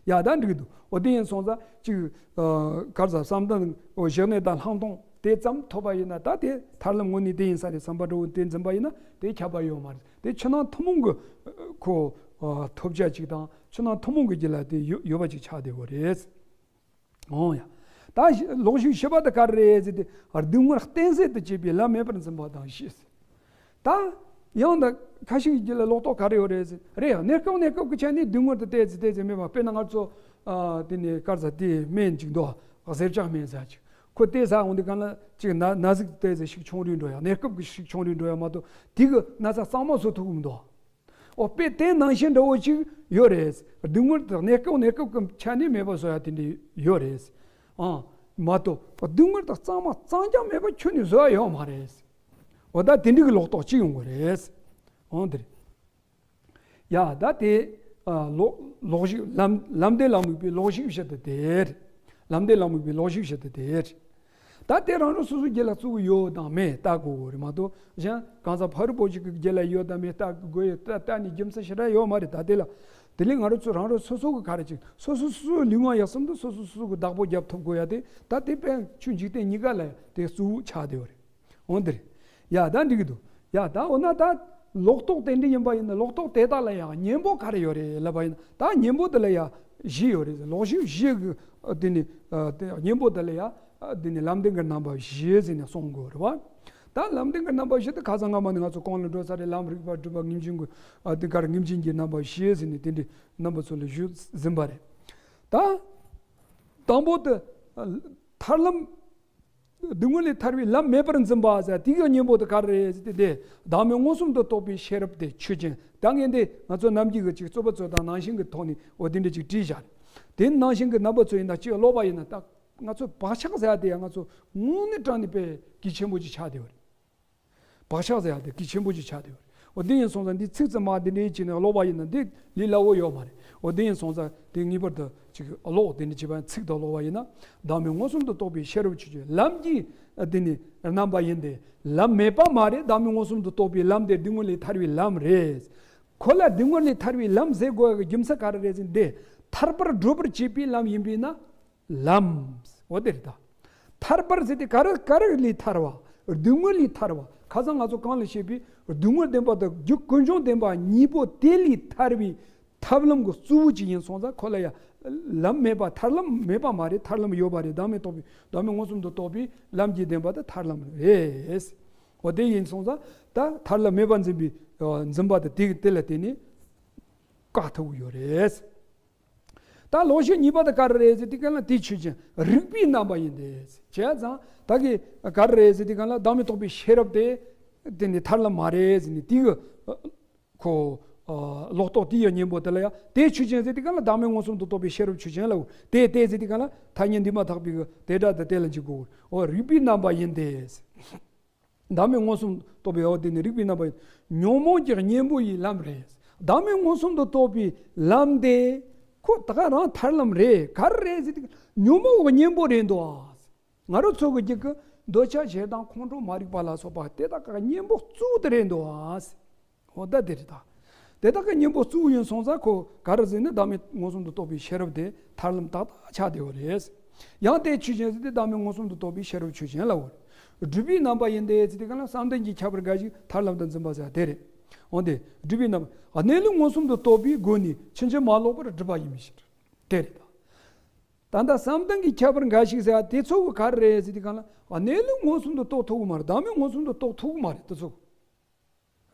ཡ་ད་འགྲིག་གི་འདུག་འོ་དེ་ཡིན་སོང་ཙང་ཅིག་ཨ་ག་རེ་ཟེར། བསམ་གཏན་བཞག་གནས་དང་ལྷག་མཐོང་དེ་ཙམ་ཐོབ་པ་ཡིན་ན་ད་དེ་ཐར་ལམ་དངོས་གནས་དེ་ཡིན་ས་རེད་བསམ་པ་འདྲ་བོ་དེ་འཛིན་པ་ཡིན་ན་དེ་ཁྱབ་པ་ཡོད་མ་རེད། དེ་ཕྱི་ནང་ཐུན་མོང་གི་ཁོ་ཨ་ཐོབ་བྱ་ཅིག་དང་ཕྱི་ནང་ཐུན་མོང་གི་རྒྱུད་ལ་དེ་ཡོད་ཡོད་པ་ཅིག་ཆགས་བསྡད་ཡོད་རེད། འོང་ཡ། ད་ལོག་ཤེས་བཞི་པ་དེ་ག་རེ་རེད་ཟེར་ཏེ། སྡུག་བསྔལ་གཏན་སྲིད་དུ་བྱེད་པའི་ལམ་མེད་པར་འཛིན་པ་དང་བཞི་ཟེར། ད་ཡང་ད་ཁ་ཤས་ཀྱི་རྒྱུད་ལ་ལོག་རྟོག་ག་རེ་ཡོད་རེད་ཟེར། རེད་ཡ། གནས་སྐབས་གནས་སྐབས་ཀྱི་ཆ་ནས་སྡུག་བསྔལ་དེ་བལྟས་ཚེ་བལྟས་ཚེ་མེད་པ། དཔེར་ན་ང་ཚོ་ཨ་དེ་ནས་དཀར་ཟ་དེ་སྨན་ཅིག་འདུག་གཟེར་ལྕགས་སྨན་ཟ་ཅིག་ཁོ་དེ་ཟ་འོང་དུས་སྒང་ལ་ཅིག་ན་ན་ཟུག་བལྟས་ཚེ་ཤུགས་ཆུང་རུ་འགྲོ་ཡ། གནས་སྐབས་ཀྱི་ཤུགས་ཆུང་རུ་འགྲོ་ཡ་མ་གཏོགས་དེ་གི་ན་ཚ་གཙང་མ་བཟོ་ཐུབ་ཀྱི་མི་འདུག་འོ་དཔེ་དེ་ནང་བཞིན་འདྲ་བོ་ཅིག་ཡོད་རེད། སྡུག་བསྔལ་དང་གནས་སྐབས་གནས་སྐབས་ཀྱི་ཆ་ནས་མེད་པ་བཟོ་ཡ་དེ་འདྲ་ཡོད་རེད། ཨང་། མ་གཏོགས་སྡུག་བསྔལ་དང་གཙང་མ་གཙང་རྐྱང་མེད་པ་ཁྱོན་ནས་བཟོ་ཡ་ཡོད་མ་རེད། འོ་ད་དེ་འདྲ་གི་ལོག་རྟོག་ཅིག་ཡོང་གི་རེད། འོང་དེ་རེད། ཡ་ད་དེ་ཨ་ལོག་ལོག་ཤེས་ལམ་ལམ་བདེན་ལ་དམིགས་པའི་ལོག་ཤེས་བཞི་དེ་དེ་རེད། ལམ་བདེན་ལ་དམིགས་པའི་ལོག་ཤེས་བཞི་དེ་དེ་རེད། ད་དེ་རང་རང་སོ་སོའི་རྒྱུད་ལ་གཙོ་བོ་ཡོད་དང་མེད་བལྟ་དགོས་རེད་མ་གཏོགས་གཞན་གང་ཟག་ཕ་རོལ་པོ་ཅིག་གི་རྒྱུད་ལ་ཡོད་དང་མེད་བལྟ་དགོས་ཡོད་ད་བལྟ་ནས་རྒྱུ་མཚན་ཞེ་དྲག་ཡོད་མ་རེད། ད་དེ་ལ་དེ་ལས་ང་རང་ཚོ་རང་རང་སོ་སོ་གི་ག་རེ་ཅིག་སོ་སོ་སོ་སོའི་ལུས་ངག་ཡིད་གསུམ་དུ་སོ་སོ་སོ་སོ་གི་བདག་པོ་རྒྱབ་ཐུབ་དགོས་ཡ་དེ་ད་དེ་དཔེ་ཆོས་འཇིག་རྟེན་གཉིས་ཀ་ལ་དེ་གཙོ་བོ་ཆགས་བསྡད་ཡོད་རེད། འོ་འདིར། ཡ་ད་འགྲིག་གི་འདུག་ཡ་ད་འོ་ན་ད་ལོག་རྟོག་དེ་འདྲ་ཡིན་པ་ཡིན་ན་ལོག་རྟོག་དེ་དག་ལ་ཡང་གཉེན་པོ་ག་རེ་ཡོད་རེད་ལབ་པ་ཡིན་ན། ད་གཉེན་པོ་དེ་ལ་ཡང་བཞི་ཡོད་རེད། ལོག་ཤེས་བཞི་གི་དེ་ནི་དེ་གཉེན་པོ་དེ་ལ་ཡང་དེ་ནི་ལམ་བདེན་གྱི་རྣམ་པ་བཞི་ཟེར་ནས་གསུང་དགོས་རེད་བ། ད་ལམ་བདེན་གྱི་རྣམ་པ་བཞི་དེ་ཁ་སང་སྔ་མ་ནས་ང་ཚོ་གོང་ལ་འགྲོ་ཚར་རེད། ལམ་རིགས་པ་སྒྲུབ་པ་ངེས་འབྱུང་གི་དེ་གར་ངེས་འབྱུང་གི་རྣམ་པ་བཞི་ཟེར་ནས་དེ་འདྲའི་རྣམ་པ་ཚོ་ལ་ཞུས་ཟིན་པ་རེད། ད་དང་པོ་དེ་ཐར་ལམ། སྡུག་བསྔལ་ལས་ཐར་བའི་ལམ་མེད་པར་འཛིན་པ་ཟེར་དེ་གི་གཉེན་པོ་དེ་ག་རེ་རེད་ཟེར་ཏེ། དེ་བདག་མེད་མངོན་སུམ་དུ་རྟོགས་པའི་ཤེས་རབ་དེ་ཆོས་ཅན། ད་ངས་འདི་ང་ཚོ་ནམ་རྒྱུན་གྱི་ཅིག་རྩོད་པ་རྩོད་སྟངས་ནང་བཞིན་གྱི་ཐོག་ནས་འོ་དེ་འདྲ་ཅིག་བྲིས་བཞག་དེ་ནང་བཞིན་གྱི་རྣམ་པ་ཚོ་ཡིན་ན་ཅིག་ཀློག་པ་ཡིན་ན་ད་ང་ཚོ་བག་ཆགས་ཟེར་ཡ་དེ་ཡང་ང་ཚོ་དངོས་གནས་དྲང་གནས་དཔེ་གལ་ཆེན་པོ་ཅིག་ཆགས་བསྡད་ཡོད་རེད། བག་ཆགས་ཟེར་ཡ་དེ་གལ་ཆེན་པོ་ཅིག་ཆགས་བསྡད་ཡོད་རེད། འོ་དེ་ཡིན་སོང་ཙང་འདི་ཚིག་ཙམ་མ་འདི་འདྲའི་བྱས་ནས་ཀློག་པ་ཡིན་ན་འདི་ལས་སླ་བོ་ཡོད་མ་རེད། འོ་དེ་ཡིན་སོང་ཙང་དེ་ངེས་པར་དུ་ཅིག་ཀློག་དེ་འདྲ་བྱས་པ་ཚིག་དང་ཀློག་པ་ཡིན་ན། བདག་མེད་མངོན་སུམ་དུ་རྟོགས་པའི་ཤེས་རབ་ཆོས་ཅན། ལམ་གྱི་དེ་ནི་རྣམ་པ་ཡིན་ཏེ། ལམ་མེད་པ་མ་རེད། བདག་མེད་མངོན་སུམ་དུ་རྟོགས་པའི་ལམ་དེ་སྡུག་བསྔལ་ལས་ཐར་བའི་ལམ་རེད། ཁོ་ལ་སྡུག་བསྔལ་ལས་ཐར་བའི་ལམ་ཟེར་དགོས་ཡག་གི་རྒྱུ་མཚན་ག་རེ་རེད་ཟེར་ན། དེ་ཐར་པར་སྒྲུབ་པར་བྱེད་པའི་ལམ་ཡིན་པས་ན། ལམ། འོ་དེ་རེད་ད། ཐར་པར་ཟེར་དེ་ག་རེ་ག་རེ་ལས་ཐར་བ། སྡུག་བསྔལ་ལས་ཐར་བ། ཁ་སང་ང་ཚོ་གོང་ལ་བཤད་པའི་སྡུག་བསྔལ་བདེན་པ་དང་རྒྱུ་ཀུན་འབྱུང་བདེན་པ་གཉིས་པོ་དེ་ལས་ཐར་བའི་ཐབས་ལམ་གྱི་གཙོ་བོ་ཅིག་ཡིན་སོང་ཙང་ཁོ་ལ་ཡ་ལམ་མེད་པ་ཐར་ལམ་མེད་པ་མ་རེད། ཐར་ལམ་ཡོད་པ་རེད། བདག་མེད་རྟོགས་པའི་བདག་མེད་མངོན་སུམ་དུ་རྟོགས་པའི་ལམ་གྱི་བདེན་པ་དེ་ཐར་ལམ་རེད། འོ་དེ་ཡིན་སོང་ཙང་ད་ཐར་ལམ་མེད་པར་འཛིན་པའི་འཛིན་པ་དེ་དེ་དེ་ལ་བརྟེན་ནས་བཀག་ཐུབ་ཀྱི་ཡོད་རེད། ད་ལོག་ཤེས་གཉིས་པ་དེ་ག་རེ་རེད་ཟེར་དུས་སྒང་ལ་དེ་ཆོས་ཅན། རིགས་པའི་རྣམ་པ་ཡིན་ཏེ། བྱས་ཙང་ད་གི་ག་རེ་རེད་ཟེར་དུས་སྒང་ལ་བདག་མེད་རྟོགས་པའི་ཤེས་རབ་དེ་དེ་ནི་ཐར་ལམ་མ་རེད་ཟེར་ནས་དེ་གི་ཁོ་ལོག་རྟོག་དེ་ཡི་གཉེན་པོ་དེ་ལ་ཡང་དེ་ཆོས་ཅན་ཟེར་དུས་སྒང་ལ་བདག་མེད་མངོན་སུམ་དུ་རྟོགས་པའི་ཤེས་རབ་ཆོས་ཅན་ལ་འོ་དེ་དེ་ཟེར་དུས་སྒང་ལ་ཐ་སྙད་འདས་མ་ཐག་པའི་གི་དེ་སྒྲ་དེ་དེ་ལ་འཇུག་དགོས། འོ་རིགས་པའི་རྣམ་པ་ཡིན་ཏེ། བདག་མེད་མངོན་སུམ་རྟོགས་པའི་འོ་དེ་ནི་རིགས་པའི་རྣམ་པ་ཡིན། ཉོན་མོངས་ཀྱི་གཉེན་པོ་ཡི་ལམ་རེད། བདག་མེད་མངོན་སུམ་དུ་རྟོགས་པའི་ལམ་དེ་ཁོ་ད་ག་རང་ཐར་ལམ་རེད། ག་རེ་རེད་ཟེར་དུས་ཉོན་མོངས་ཀྱི་གཉེན་པོ་རེད་འདུག་ཨ། ང་རང་ཚོ་གི་རྒྱུད་ཀྱི་འདོད་ཆགས་ཞེ་སྡང་ཁོང་ཁྲོ་མ་རིག་པ་ལ་སོགས་པ་དེ་དག་གི་གཉེན་པོ་གཙོ་བོ་དེ་རེད་འདུག་ཨ། འོ་ད་དེ་རེད་ད། དེ་དག་གི་གཉེན་པོ་གཙོ་བོ་ཡིན་སོང་ཙང་ཁོ་ག་རེ་ཟེར་ན་བདག་མེད་མངོན་སུམ་དུ་རྟོགས་པའི་ཤེས་རབ་དེ་ཐར་ལམ་ཏག་ཏག་ཆགས་བསྡད་ཡོད་རེད། ཡང་དེ་ཆོས་ཅན་ཟེར་དེ་བདག་མེད་མངོན་སུམ་དུ་རྟོགས་པའི་ཤེས་རབ་ཆོས་ཅན་ལ་འོ། སྒྲུབ་པའི་རྣམ་པ་ཡིན་ཏེ་ཟེར་དེ་ག་ལ་བསམ་གཏན་གྱི་ཁྱད་པར་འགའ་ཞིག་ཐར་ལམ་དུ་འཛིན་པ་ཟེར་དེ་རེད། འོ་དེ་སྒྲུབ་པའི་རྣམ་པ་གནས་ལུགས་མངོན་སུམ་དུ་རྟོགས་པའི་སྒོ་ནས་ཕྱིན་ཅི་མ་ལོག་པར་སྒྲུབ་པ་ཡིན་མི་ཕྱིར། དེ་རེད་ད། ད་ལྟ་བསམ་གཏན་གྱི་ཁྱད་པར་འགའ་ཞིག་ཟེར་བ་དེ་ཚོ་གི་ག་རེ་རེད་ཟེར་དུས་སྒང་ལ་གནས་ལུགས་མངོན་སུམ་དུ་རྟོགས་ཐུབ་ཀྱི་མ་རེད། བདག་མེད་མངོན་སུམ་དུ་རྟོགས་ཐུབ་ཀྱི་མ་རེད་དེ་ཚོ།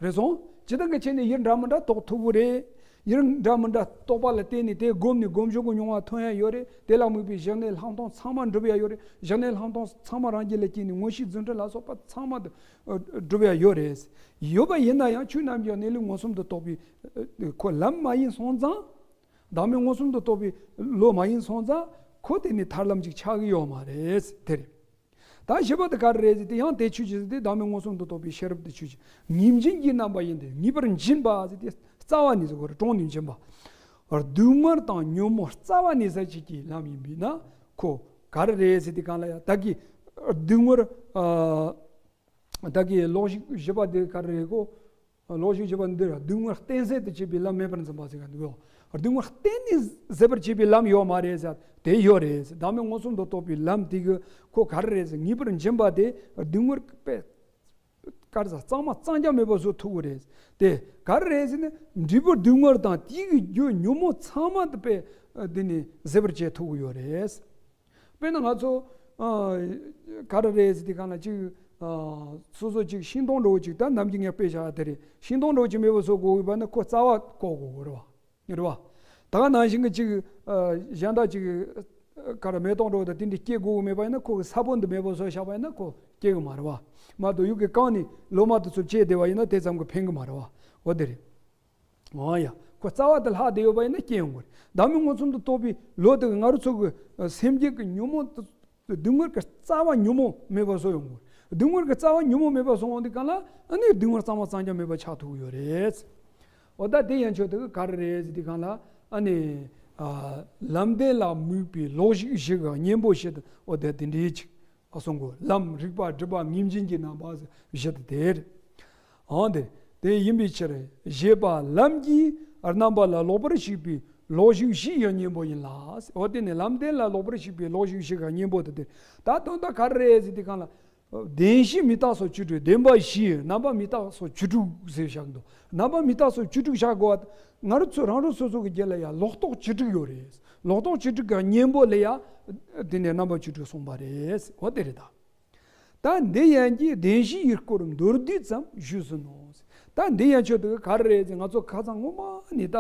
རེད་སོང་། ཇི་ལྟར་གྱི་ཆེད་ནས་ཡུལ་འདྲ་མི་འདྲ་རྟོགས་ཐུབ་ཀྱི་རེད། ཡུལ་འདྲ་མི་འདྲ་རྟོགས་པ་ལ་བརྟེན་ནས་དེ་བསྒོམས་ནས་སྒོམ་ཆོག་གི་མྱོང་བ་ཐོན་ཡ་ཡོད་རེད། དེ་ལ་དམིགས་པའི་བཞག་གནས་ལྷག་མཐོང་ཚང་མ་འགྲུབ་ཡ་ཡོད་རེད། བཞག་གནས་ལྷག་མཐོང་ཚང་མ་རང་རྒྱུད་ལ་སྐྱེས་ནས་མངོན་ཤེས་རྫུ་འཕྲུལ་ལ་སོགས་པ་ཚང་མ་དུ་འགྲུབ་ཡ་ཡོད་རེད། ཡོད་པ་ཡིན་ན་ཡང་ཆོས་རྣམས་ཀྱི་གནས་ལུགས་མངོན་སུམ་དུ་རྟོགས་པའི་ཁོ་ལམ་མ་ཡིན་སོང་ཙང་། བདག་མེད་མངོན་སུམ་དུ་རྟོགས་པའི་བློ་མ་ཡིན་སོང་ཙང་། ཁོ་དེ་ནི་ཐར་ལམ་ཅིག་ཆགས་ཀྱི་ཡོད་མ་རེད། དེ་རེད། ད་བཞི་པ་དེ་ག་རེ་རེད་ཟེར་དེ་ཡང་དེ་ཆོས་ཅན་ཟེར་དེ་བདག་མེད་མངོན་སུམ་དུ་རྟོགས་པའི་ཤེས་རབ་དེ་ཆོས་ཅན། ངེས་འབྱིན་གྱི་རྣམ་པ་ཡིན་ཏེ། ངེས་པར་འབྱིན་པ་ཟེར་དེ་རྩ་བ་ནས་ཟེར་གོ་རེད། དྲུང་ནས་འབྱིན་པ། སྡུག་བསྔལ་དང་ཉོན་མོངས་རྩ་བ་ནས་ཟད་བྱེད་ཀྱི་ལམ་ཡིན་པས་ན་ཁོ་ག་རེ་རེད་ཟེར་དེ་གང་ལ་ཡང་ད་གི་སྡུག་བསྔལ་ཨ། ད་གི་ལོག་ཤིག་བཞི་པ་དེ་ག་རེ་རེད་གོ། ལོག་ཤིག་བཞི་པ་འདིར་སྡུག་བསྔལ་གཏན་ཟད་དུ་བྱེད་པའི་ལམ་མེད་པར་འཛིན་པ་ཟེར་ག་འདུག་ཡོ། སྡུག་བསྔལ་གཏན་ནས་ཟད་པར་བྱེད་པའི་ལམ་ཡོད་མ་རེད་ཟེར། དེ་ཡོད་རེད་ཟེར། བདག་མེད་མངོན་སུམ་དུ་རྟོགས་པའི་ལམ་དེ་གི་ཁོ་ག་རེ་རེད་ཟེར། ངེས་པར་འབྱིན་པ་དེ་སྡུག་བསྔལ་པས་ག་རེ་ཟེར། གཙང་མ་གཙང་རྐྱང་མེད་པ་བཟོ་ཐུབ་ཀྱི་རེད། དེ་ག་རེ་རེད་ཟེར་ན་འབྲས་བུ་སྡུག་བསྔལ་དང་དེ་གི་རྒྱུ་ཉོན་མོངས་ཚང་མ་དེ་པས་འདི་ནས་ཟད་པར་བྱེད་ཐུབ་ཀྱི་ཡོད་རེད། དཔེར་ན་ང་ཚོ་ཨ་ག་རེ་རེད་ཟེར་དེ་གང་ལ་ཅིག་ཨ་སོ་སོ་ཅིག་ཤིང་སྡོང་འདྲ་བོ་ཅིག་ད་ནམ་རྒྱུན་ངས་དཔེ་བཞག་དེ་རེད། ཤིང་སྡོང་འདྲ་བོ་ཅིག་མེད་པ་བཟོ་དགོས་པ་ན་ཁོ་རྩ་བ་བཀོག་དགོས་རེད་བ། རེད་བ། ད་ག་ནང་བཞིན་གྱི་ཅིག་ཨ་གཞན་དག་ཅིག་ག་རེ་མེ་ཏོག་འདྲ་བོ་དང་དེ་འདྲ་སྐྱེ་དགོས་མེད་པ་ཡིན་ན་ཁོ་གི་ས་བོན་འདི་མེད་པ་བཟོ་བཞག་པ་ཡིན་ན་ཁོ་སྐྱེ་གི་མ་རེད་བ། མ་གཏོགས་ཡུལ་གྱི་གང་ནས་ལོ་མ་དེ་ཚོ་བཅད་བསྡད་པ་ཡིན་ན་དེ་ཙམ་གྱིས་ཕན་གི་མ་རེད་བ། འོ་དེ་རེད། འོ་ཡ། ཁོ་རྩ་བ་དེ་ལྷག་བསྡད་ཡོད་པ་ཡིན་ན་སྐྱེ་ཡོང་གི་རེད། བདག་མེད་མངོན་སུམ་དུ་རྟོགས་པའི་བློ་དེ་གིས་ང་རང་ཚོ་གི་སེམས་རྒྱུད་ཀྱི་ཉོན་མོངས་དེ་སྡུག་བསྔལ་གྱི་རྩ་བ་ཉོན་མོངས་མེད་པ་བཟོ་ཡོང་གི་རེད། སྡུག་བསྔལ་གྱི་རྩ་བ་ཉོན་མོངས་མེད་པ་བཟོ་འོང་དུས་གང་ལ་ཨ་ནི་སྡུག་བསྔལ་གཙང་མ་གཙང་རྐྱང་མེད་པ་ཆགས་ཐུབ་ཀྱི་ཡོད་རེད། འོ་ད་དེ་ཡན་ཆོད་དེ་གིས་ག་རེ་རེད་ཟེར་དུས་གང་ལ་ཨ་ནི་ཨ་ལམ་བདེན་ལ་དམིགས་པའི་ལོག་ཤིག་བཞི་གི་གཉེན་པོ་བཞི་དེ། འོ་དེ་དེ་འདྲའི་ཅིག་ཨ་གསུང་གོ། ལམ། རིགས་པ། སྒྲིབ་པ། ངེས་འབྱིན་གྱི་རྣམ་པ་བཞི་དེ་དེ་རེད། འོ་དེ་དེ་ཡིན་པའི་ཕྱིར་བཞེད་པ་ལམ་གྱི་རྣམ་པ་ལ་ལོག་པར་ཞུགས་པའི་ལོག་ཤིག་བཞི་ཡི་གཉེན་པོ་ཡིན་ལ། འོ་དེ་ནི་ལམ་བདེན་ལ་ལོག་པར་ཞུགས་པའི་ལོག་ཤིག་བཞི་གི་གཉེན་པོ་དེ་དེ། ད་དོན་དག་ག་རེ་རེད་ཟེར་དུས་གང་ལ། བདེན་བཞི་མི་རྟག་སོགས་བཅུ་དྲུག་བདེན་པ་བཞི་རྣམ་པ་མི་རྟག་སོགས་བཅུ་དྲུག་ཟེར་བཞག་འདུག་རྣམ་པ་མི་རྟག་སོགས་བཅུ་དྲུག་བཞག་དགོས་པ། ང་རང་ཚོ་རང་རང་སོ་སོ་གི་རྒྱུད་ལ་ཡང་ལོག་རྟོག་བཅུ་དྲུག་ཡོད་རེད། ལོག་རྟོག་བཅུ་དྲུག་གི་གཉེན་པོ་ལ་ཡང་དེ་ནས་རྣམ་པ་བཅུ་དྲུག་གསུངས་པ་རེད། འོ་དེ་རེད་ད། ད་འདི་ཡན་གྱི་བདེན་བཞི་ཡི་སྐོར་མདོར་བསྡུས་ཙམ་ཞུས་ཟིན་ནོ། ད་འདི་ཡན་ཆོད་དེ་ག་རེ་རེད་ཟེར། ང་ཚོ་ཁ་སང་སྔོན་མ་ནས་ད་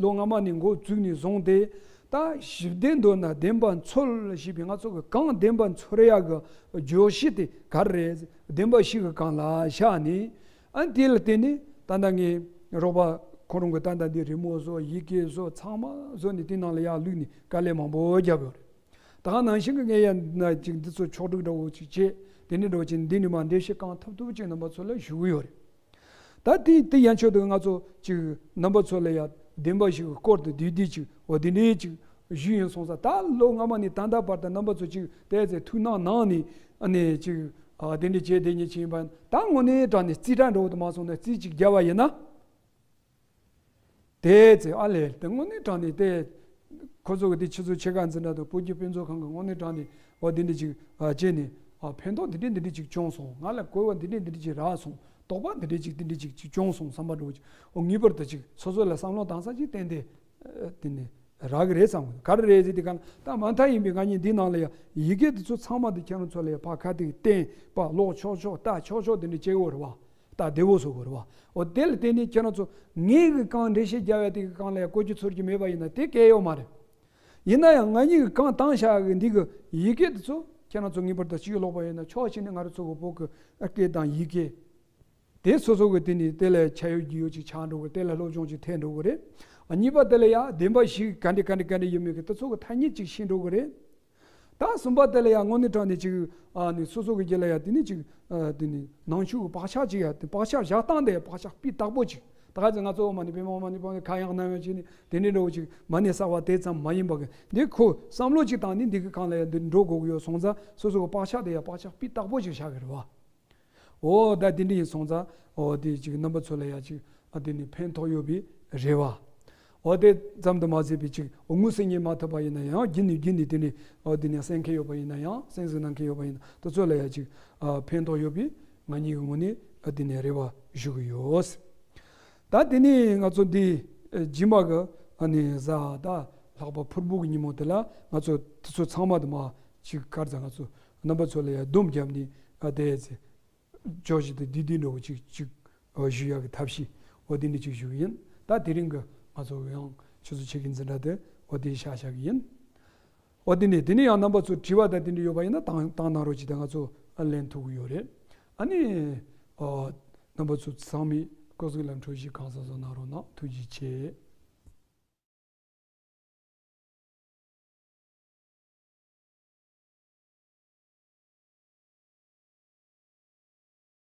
ལོ་སྔ་མ་ནས་འགོ་བཙུགས་ནས་བཟུང་སྟེ། ད་ཞི་བདེ་འདོད་ན་བདེན་པ་འཚོལ་ཞེས་པའི་ང་ཚོ་གི་གང་བདེན་པ་འཚོལ་ཡག་གི་བརྗོད་གཞི་དེ་ག་རེ་རེད། བདེན་པ་བཞི་གི་སྒང་ལ་བཞག་ནས། ཨ་དེ་ལ་བརྟེན་ནས་ད་ལྟ་ངས་རོགས་པ་ཁོ་རང་གི་ད་ལྟ་འདི་རི་མོ་བཟོ། ཡི་གེ་བཟོ། ཚང་མ་བཟོ་ནས་དེ་ནང་ལ་ཡར་བླུགས་ནས་དཀའ་ལས་མང་པོ་བརྒྱབ་ཡོད་རེད། ད་ག་ནང་བཞིན་གྱི་ངས་ཡང་ན་ཅིག་འདི་ཚོ་ཕྱོགས་སྒྲིག་འདྲ་བོ་ཅིག་བྱས། དེ་ནས་འདྲ་བོ་ཅིག་འདི་ནས་མར་འགྲེལ་བཤད་གང་ཐུབ་ཐུབ་ཅིག་རྣམ་པ་ཚོ་ལ་ཞུ་གི་ཡོད་རེད། ད་དེ་དེ་ཡན་ཆོད་དུ་ང་ཚོ་ཅིག་རྣམ་པ་ཚོ་ལ་ཡང་བདེན་པ་ཞིག་གི་སྐོར་དུ་བསྡུས་བསྡུས་ཅིག་འོ་དེ་འདྲའི་ཅིག་ཞུས་ཡིན་སོང་ཙང་། ད་ལོ་སྔ་མ་ནས་ད་ལྟ་བར་དུ་རྣམ་པ་ཚོ་ཅིག་དེ་ཚོ་ཐུགས་སྣང་གནང་ནས་ཨ་ནི་ཅིག་ཨ་དེ་འདྲ་བྱས་དེ་ཉིད་ཕྱིན་པ། ད་དངོས་གནས་དྲང་ནས་རྩིས་ཁྲ་འདྲ་བོ་དུ་མ་སོང་ན་རྩིས་ཅིག་བརྒྱབ་པ་ཡིན་ན། དེ་ཚེ་ཨ་ལས་དེ་དངོས་གནས་དྲང་གནས་དེ། ཁོ་ཚོ་གི་དེ་ཕྱི་ཚོ་ཕྱེད་ཀ་འཛིན་གྲྭ་དང་བོད་ཀྱི་དཔེ་མཛོད་ཁང་གི་དངོས་གནས་དྲང་གནས་འོ་དེ་འདྲ་ཅིག་ཨ་བྱས་ནས་ཨ་ཕན་ཐོགས་འདི་འདྲ་འདི་འདྲ་ཅིག་བྱུང་སོང་། ང་ལ་གོ་བ་འདི་འདྲ་འདི་འདྲ་ཅིག་རག་སོང་། དོགས་པ་འདི་འདྲ་ཅིག་འདི་འདྲ་ཅིག་ཅིག་བྱུང་སོང་བསམ་པ་འདྲ་བོ་ཅིག་འོ་ངེས་པར་དུ་ཅིག་སོ་སོ་ལ་བསམ་བློ་བཏང་ས་ཅིག་ཏན་ཏན་ཨ་དེ་ནས་རག་གི་རེད་བསམ་གི། ག་རེ་རེད་ཟེར་དུས་གང་ལ་ད་མ་མཐའ་ཡིན་པའི་ང་གཉིས་འདི་ནང་ལ་ཡ་ཡི་གེ་འདི་ཚོ་ཚང་མ་འདི་ཁྱེད་རང་ཚོ་ལ་ཡ་ཕར་ཁ་ཐུག་བསྟན་པ་ཀློག་ཆོག་ཆོག་ལྟ་ཆོག་ཆོག་དེ་འདྲ་བྱེད་དགོས་རེད་བ། ད་བདེ་བོ་བཟོ་དགོས་རེད་བ། འོ་དེ་ལ་བརྟེན་ནས་ཁྱེད་རང་ཚོ་ངས་གི་གང་འགྲེལ་བཤད་རྒྱག་ཡ་དེ་གི་གང་ལ་ཡ་བཀོལ་སྤྱོད་ཚོར་གྱི་མེད་པ་ཡིན་ན་དེ་གལ་ཡོད་མ་རེད། ཡིན་ན་ཡང་ང་གཉིས་གི་གང་བཏང་བཞག་གི་འདི་གི་ཡི་གེ་དེ་ཚོ་ཁྱེད་རང་ཚོ་ངེས་པར་དུ་ཅིག་ཀློག་པ་ཡིན་ན་ཆོག་ཕྱིན་ནས་ང་རང་ཚོ་གི་བོད་གི་སྐད་དང་ཡི་གེ་དེ་སོ་སོ་གི་དེ་ནས་དེ་ལ་ཆ་ཡོད་རྒྱུས་ཡོད་ཅིག་ཆགས་འགྲོ་གི། དེ་ལ་སློབ་སྦྱོང་ཅིག་ཐེབས་འགྲོ་གི་རེད། གཉིས་པ་དེ་ལ་ཡ་བདེན་པ་ཞིག་ག་འདྲ་ག་འདྲ་ག་འདྲ་ཡོད་མེད་གི་དེ་ཚོ་གི་ཐ་སྙད་ཅིག་ཤེས་འགྲོ་གི་རེད། ད་གསུམ་པ་དེ་ལ་ཡང་དངོས་གནས་དྲང་གནས་ཅིག་ཨ་ནི་སོ་སོ་གི་རྒྱུད་ལ་ཡང་དེ་ནས་ཅིག་ཨ་དེ་ནས་ནང་ཆོས་ཀྱི་བག་ཆགས་ཅིག་ཡང་དེ་བག་ཆགས་བཞག་སྟངས་དེ་ཡང་བག་ཆགས་སྤུས་དག་པོ་ཅིག་ད་ག་ཚོད་ང་ཚོ་མ་ཎི་པདྨེ་མ་ཎི་པདྨེ་ཁ་གཡང་ན་ཡང་ཅིག་ནི་དེ་འདྲའི་འདྲ་བོ་ཅིག་མ་ཎི་བསགས་པ་དེ་ཙམ་མ་ཡིན་པ་གི་འདི་ཁོ་བསམ་བློ་ཅིག་བཏང་ནས་འདི་གི་གང་ལ་ཡང་འདི་འགྲོ་དགོས་ཀྱི་ཡོད་སོང་ཙང་སོ་སོ་གི་བག་ཆགས་དེ་ཡང་བག་ཆགས་སྤུས་དག་པོ་ཅིག་བཞག་གི་རེད་བ། འོ་ད་དེ་འདྲ་ཡིན་སོང་ཙང་འོ་དེ་ཅིག་རྣམ་པ་ཚོ་ལ་ཡང་ཅིག་ཨ་དེ་ནི་ཕན་ཐོགས་ཡོད་པའི་རེ་བ། འོ་དེ་ཙམ་དུ་མ་ཟད་པའི་ཅིག་འོ་དངོས་སུ་རྙེད་མ་ཐུབ་པ་ཡིན་ན་ཡང་རྒྱུན་ནས་རྒྱུན་ནས་དེ་ནི་འོ་དེ་ནི་གསན་མཁན་ཡོད་པ་ཡིན་ན་ཡང་གསན་གཟིགས་གནང་མཁན་ཡོད་པ་ཡིན་ན་དེ་ཚོ་ལ་ཡང་ཅིག་ཨ་ཕན་ཐོགས་ཡོད་པའི་ང་གཉིས་ཀྱི་ངོས་ནས་ཨ་དེ་ནི་རེ་བ་ཞུ་གི་ཡོད། ད་དེ་ནི་ང་ཚོ་འདི་ཨ་རྗེས་མ་གི་ཨ་ནི་གཟའ་ཟླ་ལྷག་པ་ཕུར་བུ་གི་ཉིན་མོ་དེ་ལ་ང་ཚོ་དེ་ཚོ་ཚང་མ་དུ་མ་ཅིག་གར་ཙམ་ང་ཚོ་རྣམ་པ་ཚོ་ལ་ཡང་སྡོམ་བརྒྱབ་ནས་ཨ་དེ་ཚེ། ཇོ་བཞི་དང་བདུད་བདུད་འདྲ་བོ་ཅིག་ཅིག་ ཞུ་ཡག་གི་ཐབས་ཤེས་འོ་དེ་འདྲ་ཅིག་ཞུ་གི་ཡིན། ད་དེ་རིང་གི་ང་ཚོ་ཡང་ཆུ་ཚོད་ཕྱེད་ཀའི་འཛིན་གྲྭ་དེ་འོ་དེ་བཞག་བཞག་གི་ཡིན། འོ་དེ་ནས་དེ་ནས་ཡང་རྣམ་པ་ཚོ་དྲི་བ་དང་དེ་འདྲ་ཡོད་པ་ཡིན་ན་བཏང་བཏང་གནང་རོགས་གྱིས། ད་ང་ཚོ་ཨ་ལན་ཐུབ་ཀྱི་ཡོད་རེད། ཨ་ནི་ཨ་རྣམ་པ་ཚོ་ཚང་མས་སྐུ་གཟུགས་ལ་འཕྲོད་བཞེས་གང་ཟག་བཟོ་གནང་རོགས་གནང་། ཐུགས་རྗེ་ཆེ།